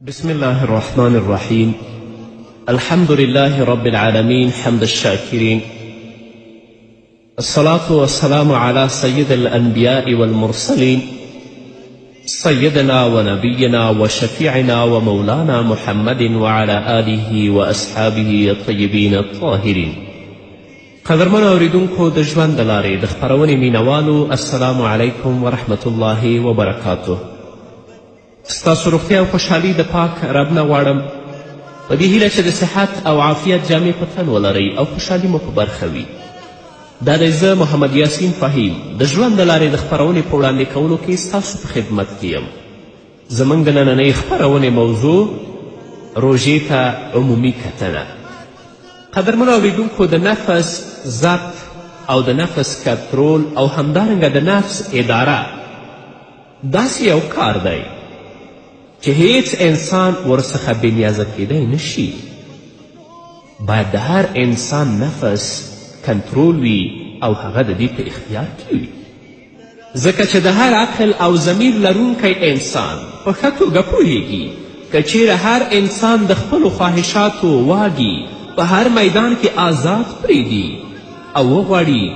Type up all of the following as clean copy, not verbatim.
بسم الله الرحمن الرحيم الحمد لله رب العالمين حمد الشاكرين الصلاة والسلام على سيد الأنبياء والمرسلين سيدنا ونبينا وشفيعنا ومولانا محمد وعلى آله وأصحابه الطيبين الطاهرين قدرمنو اوریدونکو د ژوند د لارې د خپرونې مینوالو السلام علیکم ورحمت الله وبرکاته ستاسو روغتیا او خوشحالي د پاک رب نه غواړم. په دې هیله چې د صحت او عافیت جامې په تن ولرئ او خوشحالي مو په برخه وي. دا دی زه محمد یاسین فهیم د ژوند د لارې د خپرونې په وړاندې کولو کې ستاسو په خدمت کې یم. زموږ د نننۍ خپرونې موضوع روژې ته عمومي کتنه. قدرمنو اوریدونکو د نفس ضبط او د نفس کنترول او همدارنګه د نفس اداره داسې یو کار دی چې هیڅ انسان ورڅخه بې نیازه کیدی نشي. باید د هر انسان نفس کنترول وي او هغه د دې په اختیار کې وي، ځکه چې د هر عقل او ضمیر لرونکی انسان په ښه توګه پوهیږي که چیرې هر انسان د خپلو خواهشاتو واګي په هر میدان کې آزاد پرېږدي او وغواړي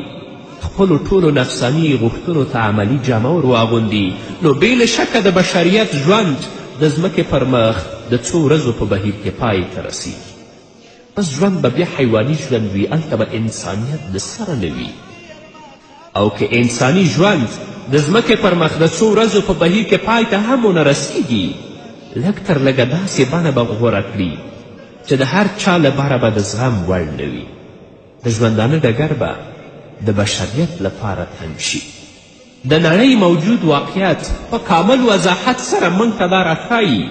خپلو ټولو نفساني غوښتنو ته عملي جامه ور واغوندي، نو بې له شکه د بشریت ژوند د ځمکې پر مخ د څو ورځو په بهیر کې پای ته رسیږي. بس ژوند به بیا حیواني ژوند وي، هلته به انسانیت د سره نه وي. او که انساني ژوند د ځمکې پر مخ د څو ورځو په بهیر کې پای ته هم ونه رسیږي، لږ تر لږه داسې بڼه به غوره کړي چې د هر چا لپاره به د زغم وړ نه وي. د ژوندانه ډګر به د بشریت لپاره تنګ شي. د نړۍ موجود واقعیت په کامل وضاحت سره موږ ته دا راښایي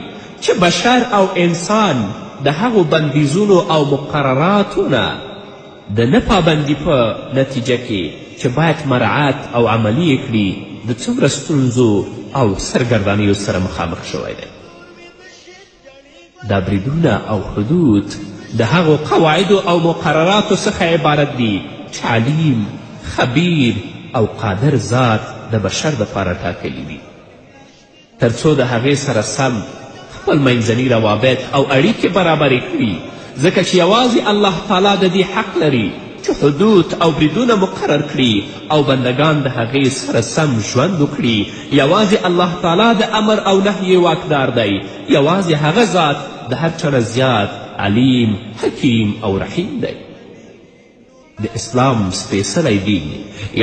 چې بشر او انسان د هغو بندیزونو او مقرراتو نه د نه پابندي په نتیجه کې چې باید مراعت او عملي یې کړي د څومره ستونزو او سرګردانیو سره مخامخ شوی دی. دا بریدونه او حدود د هغو قواعدو او مقرراتو څخه عبارت دي چې علیم، خبیر او قادر ذات د بشر دپاره ټاکلي دي، تر څو د هغې سره سم خپل منځني روابط او اړیکې برابرې کړي، ځکه چې یوازې الله تعالی د دې حق لري چې حدود او بریدونه مقرر کړي او بندګان د هغې سره سم ژوند وکړي. یوازې الله تعالی د امر او نهیې واکدار دی، یوازې هغه ذات د هر چا نه زیات علیم، حکیم او رحیم دی. د اسلام سپېڅلی دین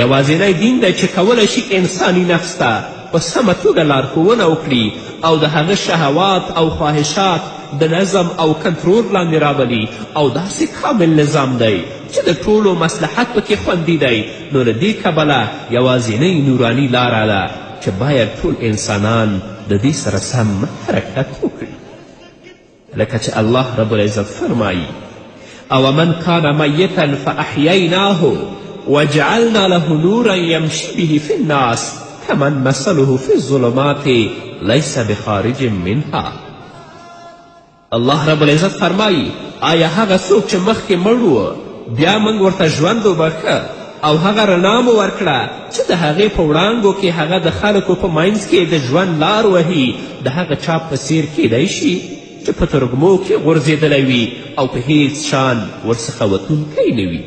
یوازینی دین دی چې کولی شي انساني نفس ته په سمه توګه لارښوونه وکړي او د هغه شهوات او خواهشات د نظم او کنترول لاندې راولي، او داسې کامل نظام دی چې د ټولو مصلحت پکې خوندي دی. نو له دې کبله یوازینۍ نوراني لاره ده چې باید ټول انسانان د دې سره سم حرکت وکړي، لکه چې الله رب العزت فرمایي: او من کان میتا فاحییناه وجعلنا له نورا یمشي به فی الناس کمن مثله فی الظلمات لیس بخارج منها. الله رب العزت فرمایي: آیا هغه څوک چې مخکې مړ و بیا موږ ورته ژوند وبخښه او هغه رڼا مو ورکړه چې د هغې په وړانګو کې هغه د خلکو په منځ کې د ژوند لار وهي، د هغه چا په څیر کیدای شي چې په ترږمو کې غورځېدلی وي او په هیڅ شان ورڅخه وتونکی نه وي؟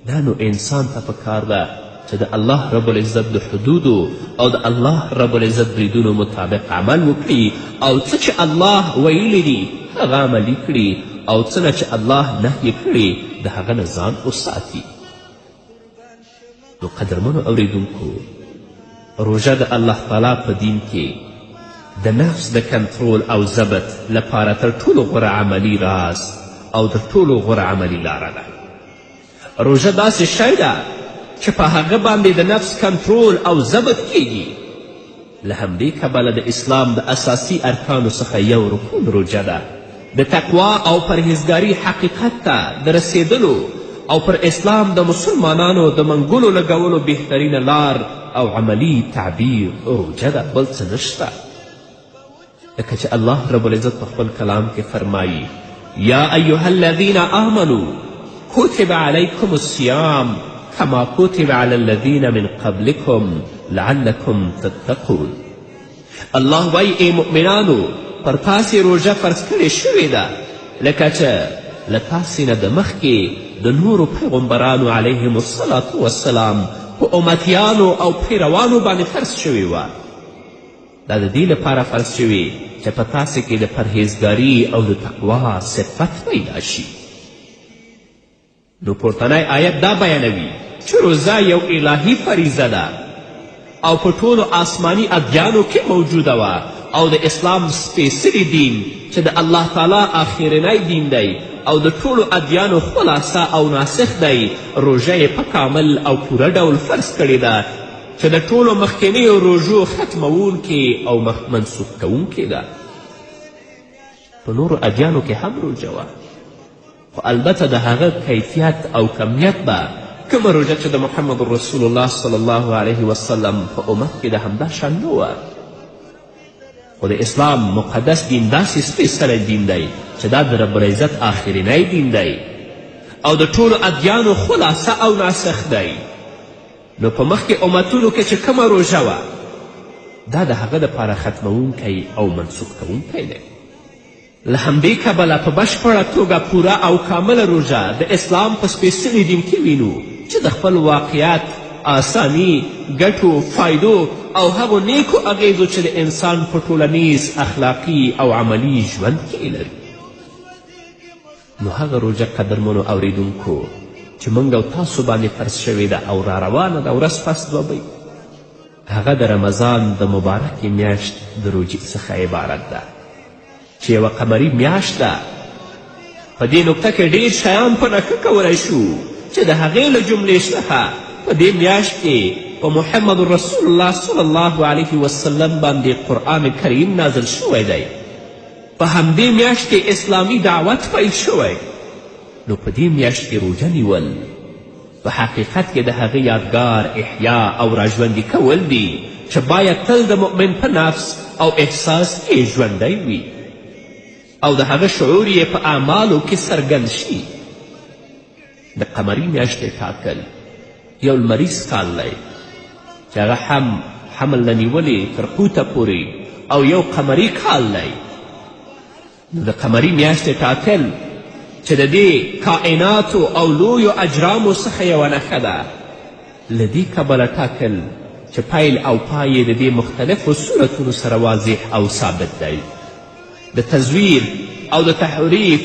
دا نو انسان ته په کار ده چې د الله رب العزت د حدودو او د الله رب العزت بریدونو مطابق عمل وکړي او څه چې الله ویلي دي هغه عملي کړي او څه نه چې الله نهیې کړي د هغه نه ځان وساتي. نو قدرمنو اوریدونکو، روژه د الله تعالی په دین کې د نفس د کنترول او ضبط لپاره تر ټولو غوره عملي راز او تر ټولو غوره عملي لاره ده. روژه داسې شی ده چې په هغه باندې د نفس کنترول او ضبط کیږي. له همدې کبله د اسلام د اساسي ارکانو څخه یو رکن روژه ده. د تقوا او پرهیزګاري حقیقت ته د رسېدلو او پر اسلام د مسلمانانو د منګولو لګولو بهترینه لار او عملي تعبیر روژه ده، بل څه نشته. لکه چې الله رب العزت په خپل کلام کې فرمایي: یا ایها الذین آمنو کتب علیکم الصیام کما کتب علی الذین من قبلکم لعلکم تتقون. الله وایي: ای مؤمنانو، پر تاسې روژه فرض کړې شوې ده، لکه چې له تاسې نه د مخکې د نورو پیغمبرانو علیهم الصلاة والسلام په امتیانو او پیروانو باندې فرض شوې وه. دا د دې لپاره فرض شوې چې په تاسې کې د پرهیزګاري او د تقوا صفت پیدا شي. نو پورتنی آیت دا بیانوي چې روزه یو الهي فریضه ده او په ټولو آسماني ادیانو کې موجوده وه، او د اسلام سپېڅلي دین چې د الله تعالی آخرنی دین دی او د ټولو ادیانو خلاصه او ناسخ دی، روژه یې په کامل او پوره ډول فرض کړې ده چې د ټولو مخکنیو روژو ختموونکې او منسوخ کوونکې ده. په نورو ادیانو کې هم روژه وه، خو البته د هغه کیفیت او کمیت به کومه روژه چې د محمد رسول الله صلی الله علیه وسلم په امت کې د همدا شان نه وه. خو د اسلام مقدس دین داسې سپېڅلی دین دی چې دا د رب العزت آخرینی دین دی او د ټولو ادیانو خلاصه او ناسخ دی. نو په مخکې امتونو کې چې کومه روژه وه، دا د هغه دپاره ختموونکی او منسوخ کوونکی دی. له همدې کبله په بشپړه توګه پوره او کامله روژه د اسلام په سپېڅلي دین کې وینو چې د خپل واقعیت، آساني، ګټو، فایدو او هغو نیکو اغیزو چې د انسان په ټولنیز، اخلاقي او عملي ژوند کې یې لري. نو هغه روژه قدرمنو اوریدونکو چې موږ او تاسو باندې فرض شوې ده او را روانه ده ورځ پس دوه بۍ، هغه د رمضان د مبارکې میاشت د روژې څخه عبارت ده چې یوه قمري میاشت ده. په دې نکته کې ډېر شیان په نښه کولی شو چې د هغې له جملې څخه په دې میاشت کې په محمد رسول الله صلی الله علیه وسلم باندې قرآن کریم نازل شوی دی. په همدې میاشت کې اسلامي دعوت پیل شوی. نو په دې میاشت کې روژه نیول په حقیقت کې د هغه یادګار احیا او راژوندي کول دي چې باید تل د مؤمن په نفس او احساس کې ژوندی وي او د هغه شعور یې په اعمالو کې څرګند شي. د قمري میاشتې ټاکل یو لمریز کال دی چې هغه هم حمل نه نیولې تر قوته پورې، او یو قمري کال دی. نو د قمري میاشتې ټاکل چې د دې کائناتو او لویو اجرامو څخه یوه نښه ده، له دې کبله ټاکل چې پیل او پای یې د دې مختلفو صورتونو سره واضح او ثابت دی. د تزویر او د تحریف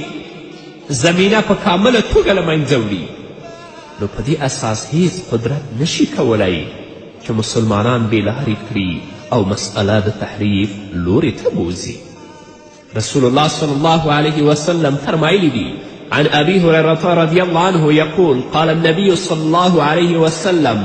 زمینه په کامله توګه له منځه وړي. نو په دې اساس هیڅ قدرت نشي کولی چې مسلمانان بې لارې کړي او مسئله د تحریف لورې ته بوځي. رسول الله صلی الله علیه وسلم فرمایلی دي: عن أبي هريرة رضي الله عنه يقول: قال النبي صلى الله عليه وسلم،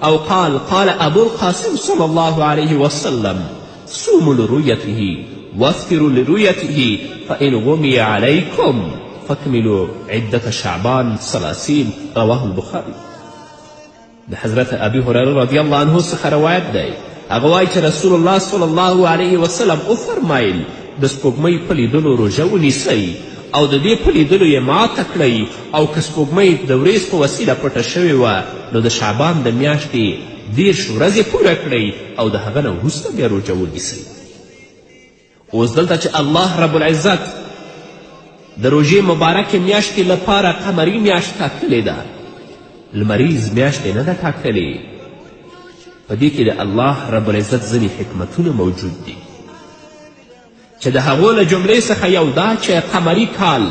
أو قال قال أبو القاسم صلى الله عليه وسلم: صوموا لرؤيته وافطروا لرؤيته، فإن غمي عليكم فاكملوا عدة شعبان 30. رواه البخاري. د حضرت ابي هريره رضی الله عنه څخه روایت دی، هغه وایي چې رسول الله صلی الله علیه وسلم وفرمایل: د سپوږمۍ په لیدلو روژه ونیسئ او د دې په لیدلو یې ماته کړئ، او که سپوږمۍ د ورېځ په وسیله پټه شوې وه نو د شعبان د میاشتې 30 ورځې پوره کړئ او د هغه نه وروسته بیا روژه ونیسئ. اوس دلته چې الله رب العزت د روژې مبارکې میاشتې لپاره قمري میاشت ټاکلې ده، لمریز میاشت یې نه ده ټاکلې، په دې کې د الله رب العزت ځینې حکمتونه موجود دي چې د هغو له جملې څخه یو دا چې قمري کال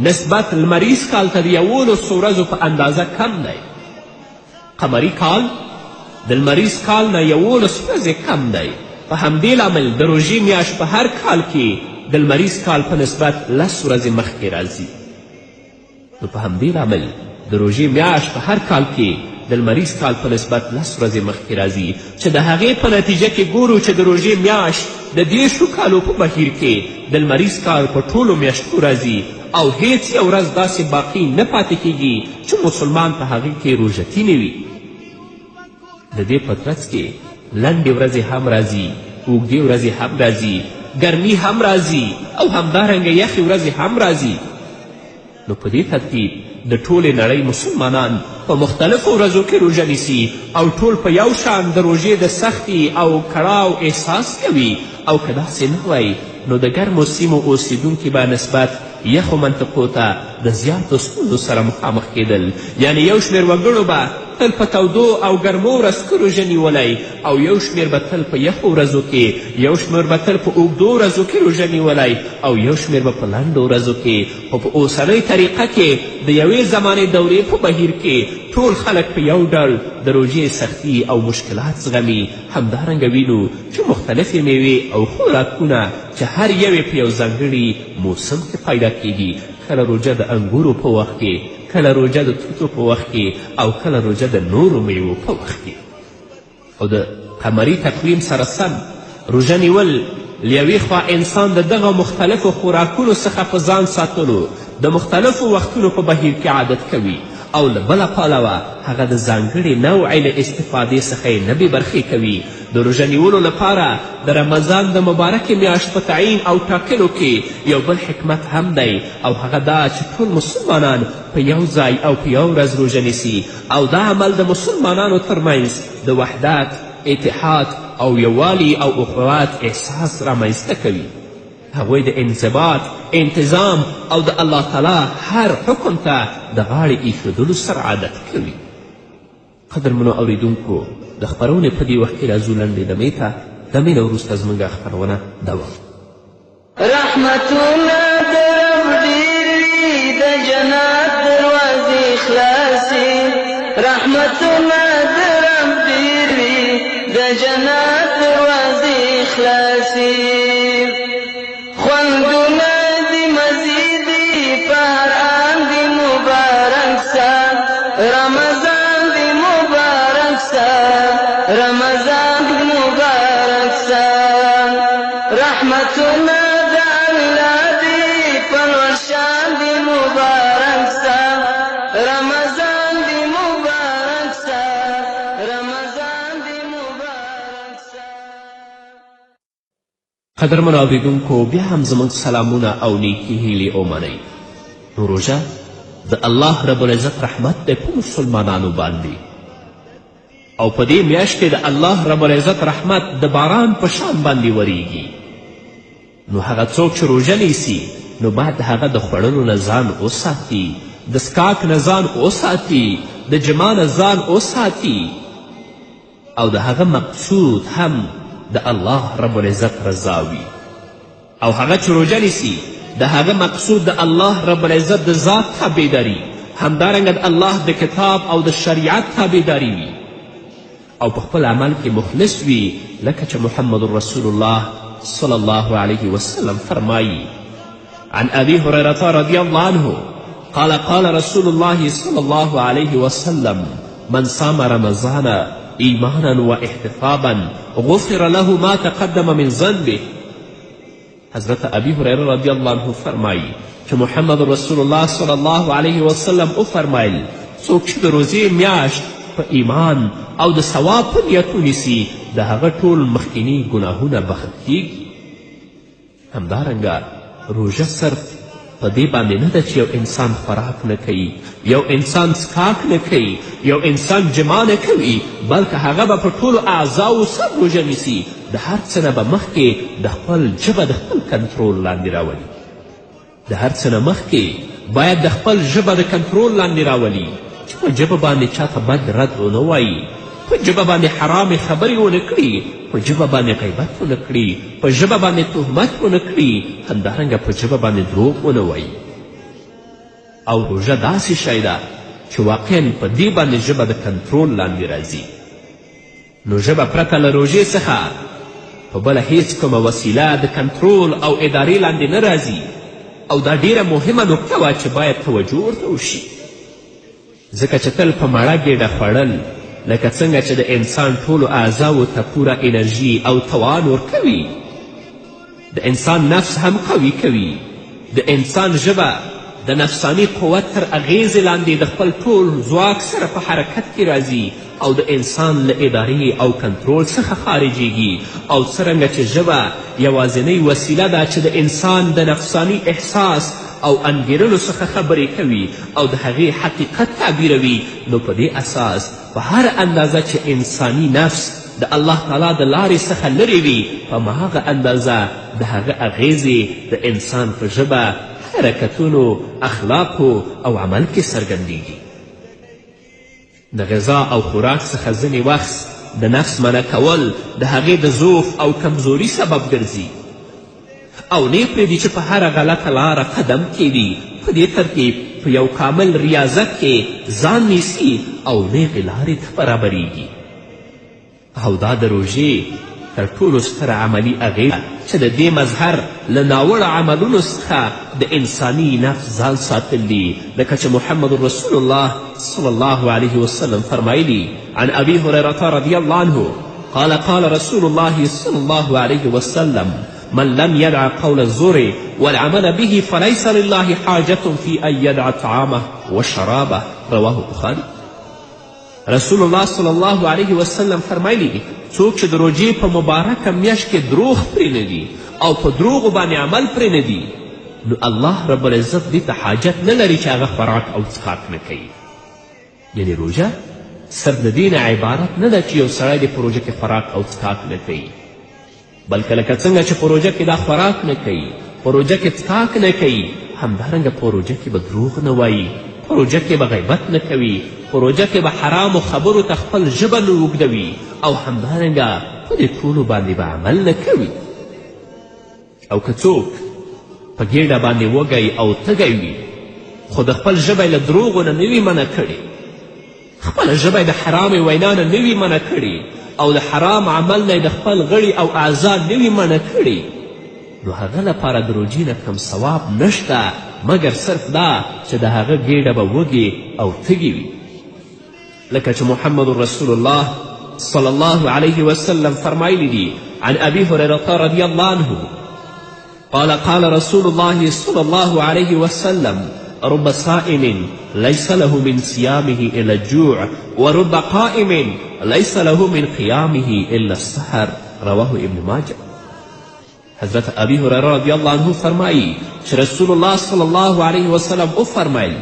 نسبت لمریز کال ته د 11 ورځو په اندازه کم دی. قمري کال د لمریز کال نه 11 ورځې کم دی. په همدې لامل د روژې میاشت په هر کال کې د لمریز کال په نسبت 10 ورځې مخکې راځي. نو په همدې لامل د روژې میاشت په هر کال کې د لمریز کال په نسبت 10 ورځې مخکې راځي چې د هغې په نتیجه کې ګورو چې د روژې میاشت د 30 کالو په بهیر کې د لمریز کال په ټولو میاشتو راځي او هیڅ یو ورځ داسې باقي نه پاتې کیږي چې مسلمان په هغې کې روژتي نه وي. د دې په ترڅ کې لنډې ورځې هم راځي، اوږدې ورځې هم راځي، ګرمي هم راځي او همدارنګه یخې ورځې هم راځي. نو په دې ترتیب د ټولې نړۍ مسلمانان په مختلفو ورځو کې روژه نیسي او ټول په یو شان د روژې د سختي او کړاو احساس کوي، او که داسې نه وای نو د ګرمو سیمو اوسیدونکي به نسبت یخو منطقو ته د زیاتو ستونزو سره مخامخ کیدل. یعنې یو شمېر وګړو به تل په تودو او ګرمو ورځو کې روژه نیولی او یو شمېر به تل په یخو ورځو کې، یو شمېر به تل په اوږدو ورځو کې روژه نیولی او یو شمېر به په لنډو ورځو کې. خو په اوسنۍ طریقه کې د یوې زمانې دورې په بهیر کې ټول خلک په یو ډول د روژې سختي او مشکلات زغمي. همدارنګه وینو چې مختلفې میوې او خوراکونه چې هر یو یې په یو ځانګړي موسم کې پیدا کیږي، کله روژه د انګورو په وخت کې، کله روژه د توتو په وخت کې او کله روژه د نورو میوو په وخت کې. او د قمري تقویم سره سم روژه نیول له یوې خوا انسان د دغه مختلفو خوراکونو څخه په ځان ساتلو د مختلفو وختونو په بهیر کې عادت کوي او له بله پلوه هغه د ځانګړې نوعې له استفادې څخه یې نه بې برخې کوي. د روژه نیولو لپاره د رمضان د مبارکې میاشت په تعیین او ټاکلو کې یو بل حکمت هم دی او هغه دا چې ټول مسلمانان په یو ځای او په یو ورځ روژه نیسي او دا عمل د مسلمانانو ترمنځ د وحدت، اتحاد او یووالي او اخوت احساس رامنځته کوي. هغوی د انضباط، انتظام او د الله تعالی هر حکم ته د غاړې ایښودلو سره عادت کوي. قدرمنو اوریدونکو، د خپرونې په دې وخت کې راځو لنډې دمې ته، دمې نه وروسته زموږ خپرونه دوام. رحمتونه د رب ډېر وي، د جنت دروازې خلاصې. رحمتونه د رب ډېر وي، د جنت دروازې خلاصې. خوندونه دي مزې دي په هر آن دي مبارک سه، رمضان دي مبارک سه، رمضان دي مبارک سه. رحمتونه د الله دي په لوړ شان دي مبارک سه، رمضان دي مبارک سه، رمضان دي مبارک سه. قدرمنو اوریدونکو، بیا هم زموږ سلامونه او نیکې هیلې ومنئ. نو روژه د الله رب العزت رحمت دی په مسلمانانو باندې او په دې میاشت کې د الله رب العزت رحمت د باران په شان باندې وریږي. نو هغه څوک چې روژه نیسي نو باید هغه د خوړلو نه ځان وساتي، د څکاک نه ځان وساتي، د جما نه ځان وساتي او د هغه مقصود هم د الله رب العزت رضا وي. او هغه چې روژه نیسي د هغه مقصود د الله رب العزت د ذات تابعداري، همدارنګه د الله د کتاب او د شریعت تابعداري وي او په خپل عمل کې مخلص وي، لکه چې محمد رسول الله صلی الله علیه وسلم فرمایي: عن أبي هريرة رضي الله عنه قال قال رسول الله صلى الله عليه وسلم: من صام رمضان ایمانا واحتسابا غفر له ما تقدم من ذنبه. حضرت ابي هريره رضی الله عنه فرمایي چې محمد رسول الله صلی الله علیه وسلم وفرمایل: څوک چې د روزې میاشت په ایمان او د ثواب په نیت ونیسي د هغه ټول مخکیني ګناهونه بخښل کیږي. همدارنګه روژه صرف په دې باندې نه ده چې یو انسان خوراک نه کوي، یو انسان څکاک نه کوي، یو انسان جما نه کوي، بلکې هغه به په ټولو اعضاو سم روژه نیسي، د هر څه نه به مخکې د خپل ژبه د خپل کنترول لاندې راولي. د هر څه نه مخکې باید د خپل ژبه د کنترول لاندې راولي چې په ژبه باندې چاته بد رد ونه وایي، په ژبه باندې حرامې خبرې ونه کړي، په ژبه باندې غیبت ونه کړي، په ژبه باندې تهمت ونه کړي، همدارنګه په ژبه باندې دروغ ونه وایي. او روژه داسې شی ده چې واقعا په دې باندې ژبه د کنترول لاندې راځي. نو ژبه پرته له روژې څخه په بله هیڅ کومه وسیله د کنترول او ادارې لاندې نه راځي او دا ډیره مهمه نکته وه چې باید توجه ورته وشي، ځکه چې تل په مړه ګېډه خوړل لکه څنګه چې د انسان ټولو اعضاوو ته پوره انرژي او توان ورکوي، د انسان نفس هم قوي کوي. د انسان ژبه د نفساني قوت تر اغیزې لاندې د خپل ټول ځواک سره په حرکت کې راځي او د انسان له ادارې او کنترول څخه خارجیږي. او څرنګه چې ژبه یوازینۍ وسیله ده چې د انسان د نفساني احساس او انګیرلو څخه خبرې کوي او د هغې حقیقت تعبیروي، نو په دې اساس په هر اندازه چې انساني نفس د الله تعالی د لارې څخه لرې وي، په هماغه اندازه د هغه اغېزې د انسان په ژبه، حرکتونو، اخلاقو او عمل کې څرګندیږي. د غذا او خوراک څخه ځینې وخت د نفس منع کول د هغې د ضعف او کمزوري سبب ګرځي او نه پرېږدي چې په هره غلطه لاره قدم کښېږدي. په دې ترتیب په یو کامل ریاضت کې ځان نیسي او نیغې لارې ته برابریږي. او دا د روژې تر ټولو ستره عملي اغېزه چې د دې مظهر له ناوړه عملونو څخه د انساني نفس ځان ساتل دي، لکه چې محمد رسول الله صلی الله علیه وسلم فرمایلي: عن ابي هريرة رضي الله عنه قال قال رسول الله صلى الله عليه وسلم: من لم يدع قول الزور والعمل به فليس لله حاجة في أن يدع طعامه وشرابه. رواه البخاري. رسول الله صلی الله علیه وسلم فرمایلی دي: څوک چې د روژې په مبارکه میاشت کې دروغ پرې نه دي او په دروغو باندې عمل پرې نه دي، نو الله رب العزت دې ته حاجت نه لري چې هغه خوراک او څښاک نه کوي. یعنې روژه صرف د دې نه عبارت نه ده چې یو سړی دې په روژه کې خوراک او څښاک نه کوي، بلکې لکه څنګه چې په روژه کې دا خوراک نه کوي، په روژه کې څښاک نه کوي، همدارنګه په روژه کې به دروغ نه وایي، په روژه کې به غیبت نه کوي، په روژه کې به حرامو خبرو ته خپل ژبه نه اوږدوي او همدارنګه په دې ټولو باندې به عمل نه کوي. او که څوک په ګېډه باندې وږی او تږی وي خو د خپل ژبه له دروغو نه نه وي منع کړې، خپله ژبه د حرامې وینا نه نه وي منع کړې او د حرام عمل نه د خپل غړي او اعضا نه وي منع کړي، نو هغه لپاره د روژې نه کوم ثواب نشته مګر صرف دا چې د هغه ګېډه به وږې او تږې وي. لکه چې محمد رسول الله صلی الله علیه وسلم فرمایلی دي: عن ابي هريرة رضي الله عنه قال قال رسول الله صلى الله عليه وسلم: رب صائم ليس له من صيامه إلا الجوع ورب قائم ليس له من قيامه إلا السهر. رواه ابن ماجه. حضرت ابي هريره رضی الله عنه فرمایي چې رسول الله صلی الله علیه وسلم وفرمیل: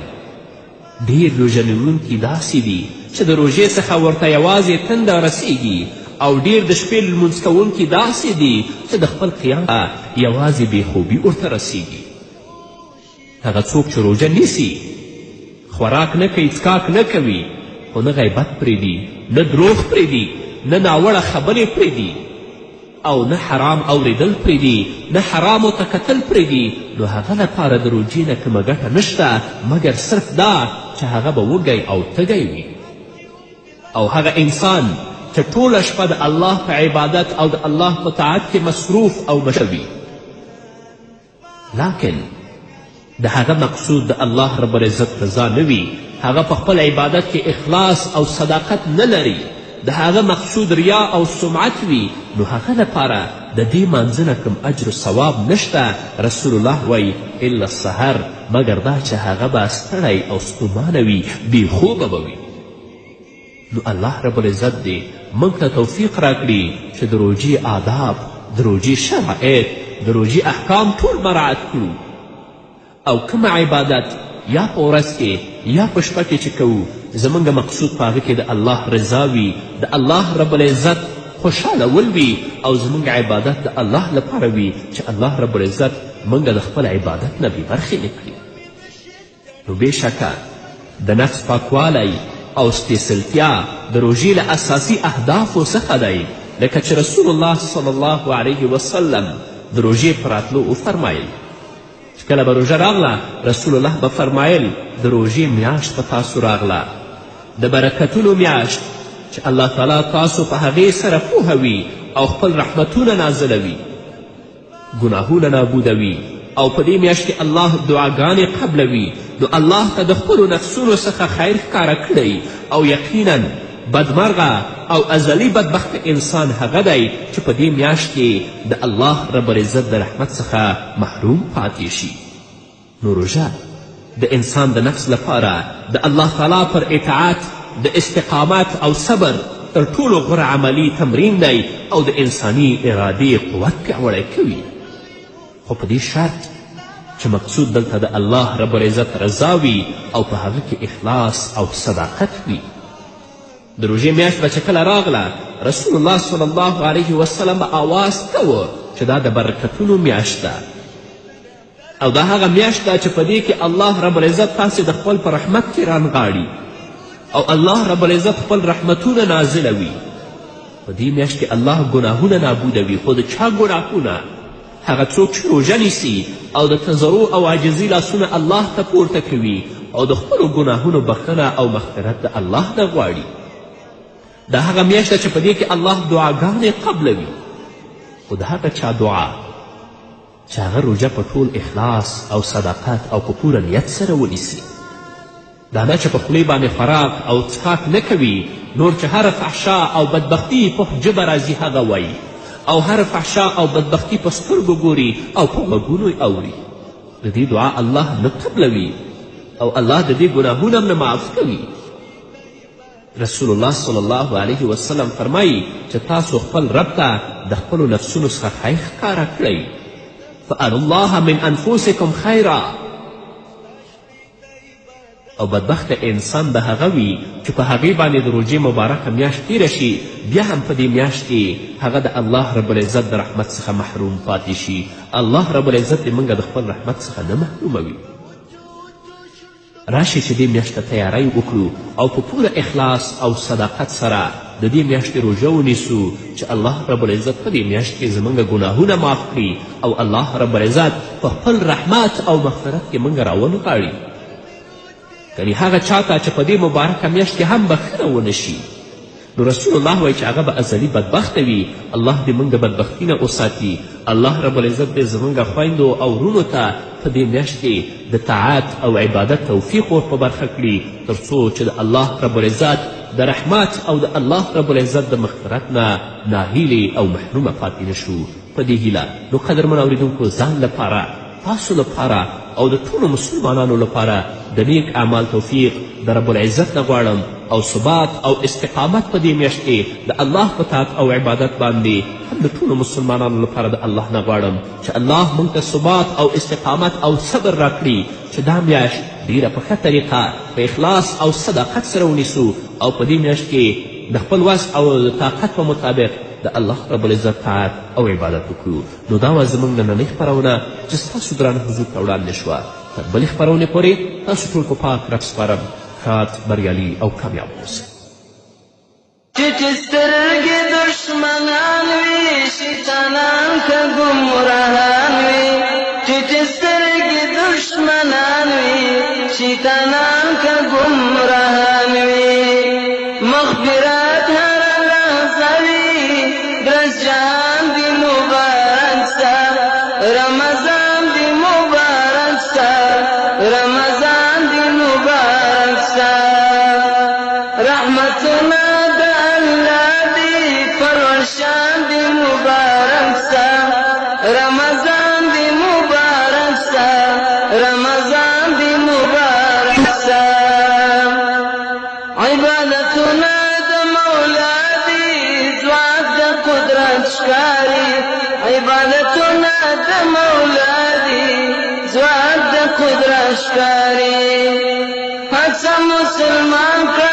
ډېر روژه نیوونکي داسې دي چې د روژې څخه ورته یوازې تنده رسیږي، او ډېر د شپې لمونځ کوونکي داسې دي چې د خپل قیام یوازې بېخوبي ورته رسیږي. هغه څوک چې روژه نیسي، خوراک نه کوي، څکاک نه کوي، خو نه غیبت پرېږدي، نه دروغ پرېږدي، نه ناوړه خبرې پرېږدي او نه حرام اورېدل پرېږدي، نه حرامو ته کتل پرېږدي، نو هغه لپاره د روژې نه کومه ګټه نشته مګر صرف دا چې هغه به وږی او تږی وي. او هغه انسان چې ټوله شپه د الله په عبادت او د الله په طاعت کې مصروف او مشغول وي، لکن د هغه مقصود د الله رب العزت رضا نه وي، هغه په خپل عبادت کې اخلاص او صداقت نه لري، د هغه مقصود ریا او سمعت وي، نو هغه لپاره د دې مانځه نه کوم اجر و ثواب نشته. رسول الله وایي: الا السحر، مګر دا چې هغه به ستړی او ستومانه وي، بې خوبه به وي. نو الله رب العزت دې موږ ته توفیق راکړي چې د روژې آداب، د روژې شرایط، د روژې احکام ټول مراعت کړو او کوم عبادت یا په ورځ کې یا په شپه کې چې کوو، زموږ مقصود په هغه کې د الله رضا وي، د الله رب العزت خوشحالول وي، او زموږ عبادت د الله لپاره وي چې الله رب العزت موږ د خپل عبادت نه بې برخې نه کړي. نو بېشکه د نفس پاکوالی او سپېڅلتیا د روژې له اساسي اهدافو څخه دی، لکه چې رسول الله صلی الله علیه وسلم د روژې په راتلو وفرمایل چې کله به روژه راغله، رسول الله به فرمایل: د روژې میاشت په تاسو راغله، د برکتونو میاشت چې الله تعالی تاسو په هغې سره پوهوي او خپل رحمتونه نازلوي، ګناهونه نابودوي او په دې میاشت کې الله دعاګانې قبلوي. نو الله ته د خپلو نفسونو څخه خیر ښکاره کړئ، او یقینا بدمرغه او ازلي بدبخته انسان هغه دی چې په دې میاشت کې د الله رب العزت د رحمت څخه محروم پاتې شي. نو روژه د انسان د نفس لپاره د الله تعالی پر اطاعت د استقامت او صبر تر ټولو غوره عملي تمرین دی او د انساني ارادې قوت پیاوړی کوي، خو په دې شرط چې مقصود دلته د الله رب العزت رضا وي او په هغه کې اخلاص او صداقت وي. د روژې میاشت به چې کله راغله، رسول الله صلی الله علیه وسلم به آواز کوه چې دا د برکتونو میاشت ده او دا هغه میاشت ده چې په دې کې الله رب العزت تاسې د خپل په رحمت کې رانغاړي او الله رب العزت خپل رحمتونه نازلوي. په دې میاشت کې الله ګناهونه نابودوي، خو د چا ګناهونه؟ هغه څوک چې روژه نیسي او د تضرع او عاجزي لاسونه الله ته پورته کوي او د خپلو ګناهونو بخښنه او مغفرت د الله نه غواړي. دا هغه میاشت ده چې په دې کې الله دعاګانې قبلوي، خو د هغه چا دعا چې هغه روژه په ټول اخلاص او صداقت او په پوره نیت سره ونیسي. دا نه چې په خولې باندې خوراک او څښاک نه کوي، نور چې هره فحشا او بدبختي په ژبه راځي هغه وایي، او هره فحشا او بدبختي په سترګو ګوري او په غوږونو اوري. د دې دعا الله نه قبلوي او الله د دې ګناهونه هم نه معاف کوي. رسول الله صلی الله علیه وسلم فرمایي چې تاسو خپل رب ته د خپلو نفسونو څخه خیر ښکاره کړئ. فأروا الله من انفسکم خیرا. او بدبخته انسان به هغه وي چې په هغې باندې د روژې مبارکه میاشت تیره شي، بیا هم په دې میاشت کې هغه د الله رب العزت د رحمت څخه محروم پاتې شي. الله رب العزت دې موږ د خپل رحمت څخه نه محروموي. راشئ چې دې میاشت ته تیاری وکړو او په پوره اخلاص او صداقت سره د دې میاشتې روژه ونیسو چې الله رب العزت په دې میاشت کې زموږ ګناهونه معاف کړي او الله رب العزت په خپل رحمت او مغفرت کې موږ راونغاړي. یعنې هغه چا ته چې په دې مبارکه میاشت کې هم بخښنه ونه شي، نو رسول الله وایي چې هغه به ازلي بدبخته وي. الله دې موږ د بدبختي نه وساتي. الله رب العزت دې زموږ خویندو او وروڼو ته په دې میاشت کې د طاعت او عبادت توفیق ور په برخه کړي، تر څو چې د الله رب العزت د رحمت او د الله رب العزت د مغفرت نه ناهیلې او محرومه پاتې نه شو. په دې هیله نو قدرمن اورېدونکو، ځان لپاره، تاسو لپاره او د ټولو مسلمانانو لپاره د نیک اعمال توفیق د رب العزت نه غواړم او ثبات او استقامت په دې میاشت کې د الله په طاعت او عبادت باندې هم د ټولو مسلمانانو لپاره د الله نه غواړم چې الله موږ ته ثبات او استقامت او صبر راکړي چې دا میاشت ډیره په ښه طریقه په اخلاص او صداقت سره ونیسو او په دې میاشت کې د خپل وس او د طاقت په مطابق د الله رب العزت طاعت او عبادت وکړو. نو دا وه زموږ نننۍ خپرونه چې ستاسو درانه حضور ته وړاندې شوه. تر بلې خپرونې پورې تاسو ټول په پاک رب سپارم. ښاد، بریالي او کامیاب اوسئ. ټیټې سترګې دښمنان وي، شیطانان که ګمراهان وي. ټیټې سترګې دښمنان وي، شیطانان که ګمراهان وي. مغفرت هره لحظه وي، درس جهان دې مبارک سه، رمضان دې مبارک سه، رمضان دې مبارک سه. رحمتونه د الله دي پر شان دې مبارک سه، رمضان دې مبارک سه، رمضان دې مبارک سه. عبادتونه د مولا دي، ځواک د قدرت ښکاري. عبادتونه د مولا دي، ځواک د قدرت ښکاري. هڅه مسلمان کړه.